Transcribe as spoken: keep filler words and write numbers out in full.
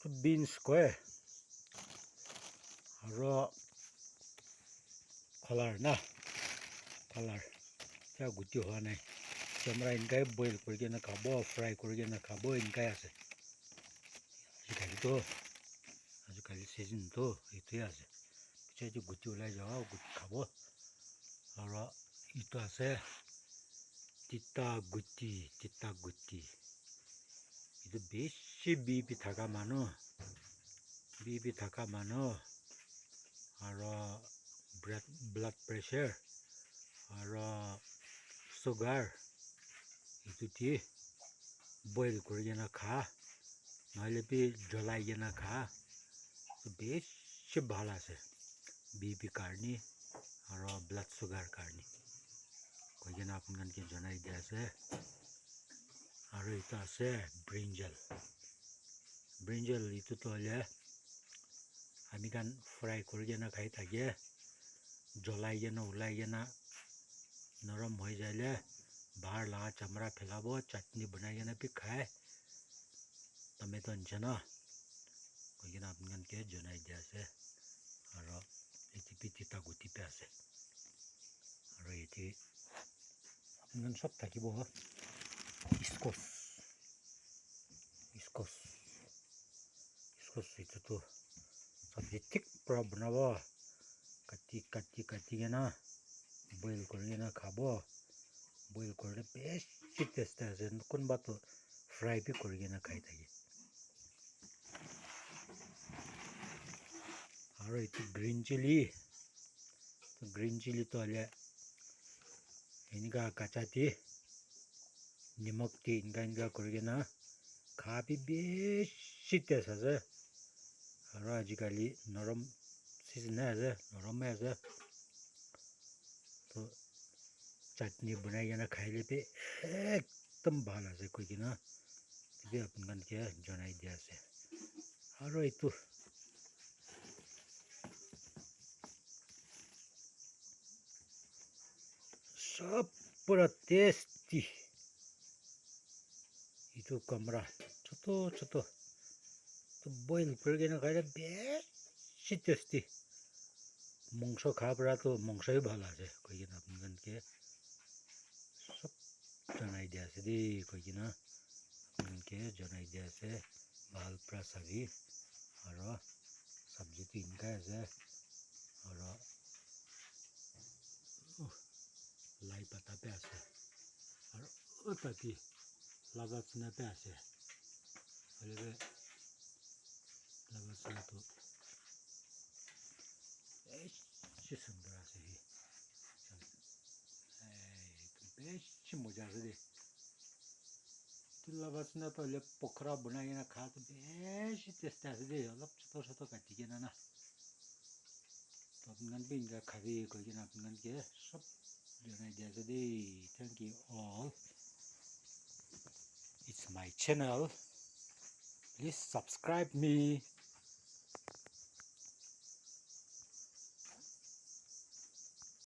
Beans koi. Aro color na. Color. Tia guti hoa nai. Chamra enkai boil kuri kena khabo, fry kuri kena khabo, enkai ase. Ajikali to, ajikali season to, etu he ase. Piche te guti ulai jabo, guti khabo. Aro etu ase, tita guti, tita guti. Etu bishi B P thaka manu, B P thaka manu, aro blood, blood pressure, aro sugar, etu te boil kuri kena kha, nohoile bi jolai kena kha, bishi bhal ase B P karne aro blood sugar karne. Koi kena apni khan ke janai di ase. Aro etu ase brinjal. Brinjal etu to hoile ami khan fry kuri kena khai thake, jolai kena ulai kena norom hoi jaile bahar laga chamra phelabo, chutney banai kena bi khai, tomato nishina. Koi kena apni khan ke janai di ase. Aro etu bi tita guti bi ase. Aro yate apni khan sob thakibo, squash, squash, squash etu tu sabji thik para banabo, kati, kati, kati kena boil kuri kena khabo, boil kurile bishi tasty ase, kunba tu fry bi kuri kena khai thake. Aro etu green chilli, green chilli to hoile enika kacha te nimok te enika enika kuri kena kha bi bishi taste ase. Aro ajikali norom season ase, norom he ase. To chutney banai kena khaile bi ekdum bhal ase koi kena etu bi apni khan ke janai di ase. Aro etu sob pura tasty. Etu kamra choto choto to boil kuri kena khaile bishi tasty. Mongso kha para to mongso hi bhal ase koi kena apni khan ke sob janai di ase de koi kena apni khan ke janai di ase. Bhal para sabi aro sabji tu enika ase aro uh, lai pata bi ase aro uh, tati laba china bi ase. Hoile bi laba china tu bishi sundor ase he. Hey, bishi moja ase de. Etu laba china to hoile pokora banai kena kha to bishi tasty ase de. Olop choto choto kati kena na. To apni khan bi enika khabi koi kena apni khan ke sob janai di ase de. Thank you all. It's my channel. Please subscribe me.